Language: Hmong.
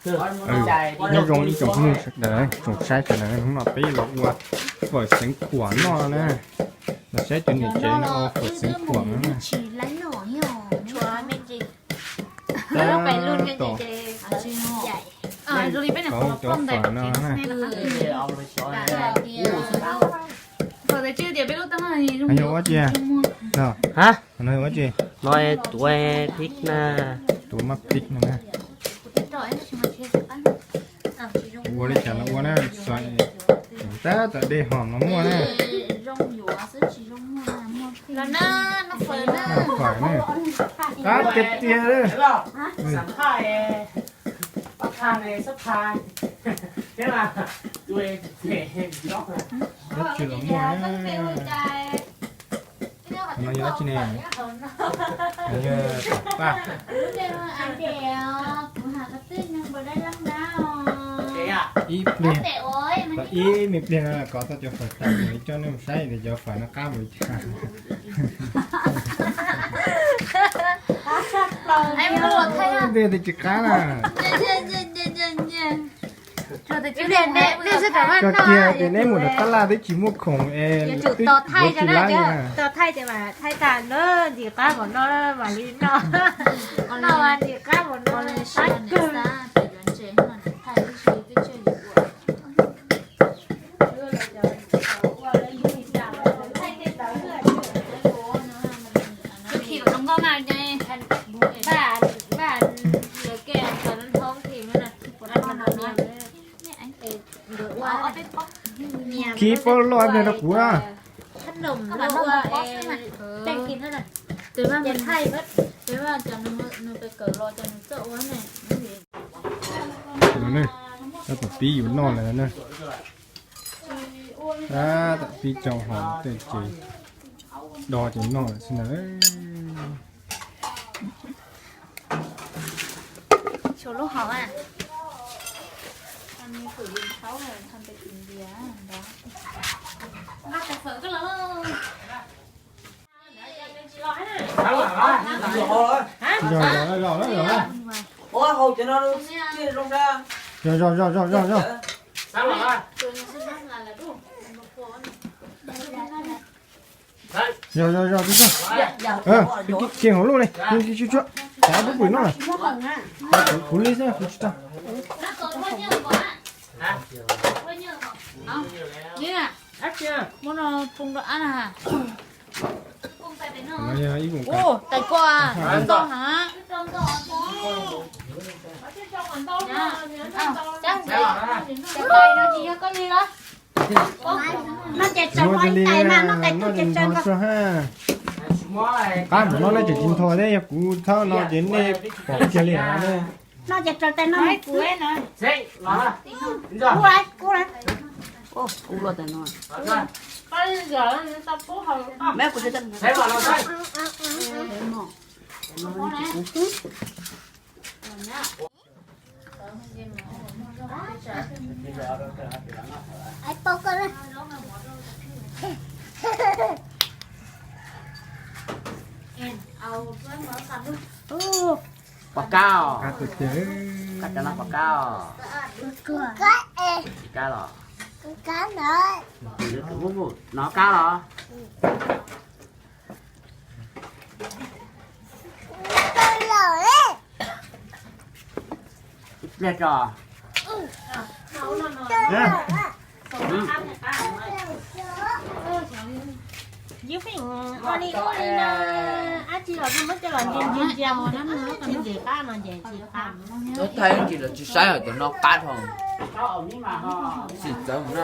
Nyob zoo ib tsoom phooj ywg sawv daws, tsoom saib sawv daws, hnub no peb los ua fawm xeev khuam noj na. Los saib cov niam tsev no ua fawm xeev khuam no na. Tab tom peb cov fawm no na. Yog ua tsi? Hab, no ua tsi? No tuav phib na. Tuav maj phib no na. Ua li cas los ua na, tab tom dej hom los muaj na. Fawm na, qab tiag tiag. Dab tsi los muaj na. No yog dab tsi ne? Yog tom paj. Ib pliag, ib me pliag no kov tau cov fawm tas mus coj nej mus saib tias cov fawm no qab npaum li cas. Ntej twb tsis qab na. Koj kiag tias neb mus rau tab laj twb tsis muaj khoom es twb yuav tsis laib na. Thaij tias mas thaij tag na, ntxim qab npaum no mam li noj. Noj mas ntxim qab npaum no, qab kawg. Khib pob loj ib pliag rau kuv na. Tab tom pib yuav noj lawm na. Tab tom pib tsau hom tej ces do ces noj lawm xwb na. Zog zog zog zog. Zog zog zog zog zog zog. Zog zog zog zog. Kiag hauv lub li, tsuag tsuag, tsuag. Tov pub pwm no. Kuv li xwb kuv tsis tau. Ib vum tais koj ntau heev. Tais no tsis yog koj li los? Noj ces tsaus, tais mas noj tais tsuag ces tsaus. Qab mus no nej tseem tsis nthuav thiab, yog kuv thaub no ces nej pom kiag li. Noj ces tsaus tais no. Kuv kuv kuv los tais no. Pom kab os. Kab cov no pom kab os. Tsis kab los? No kab los? Ib pliag tso. Ib feem ua li ua li no, dab tsi los muab coj los ntsia ntsia ntsia mus na, ntxim qab no ces tsis qab. Thaij tsis los tsis saib hais tias no qab dhau. Xim txawv na.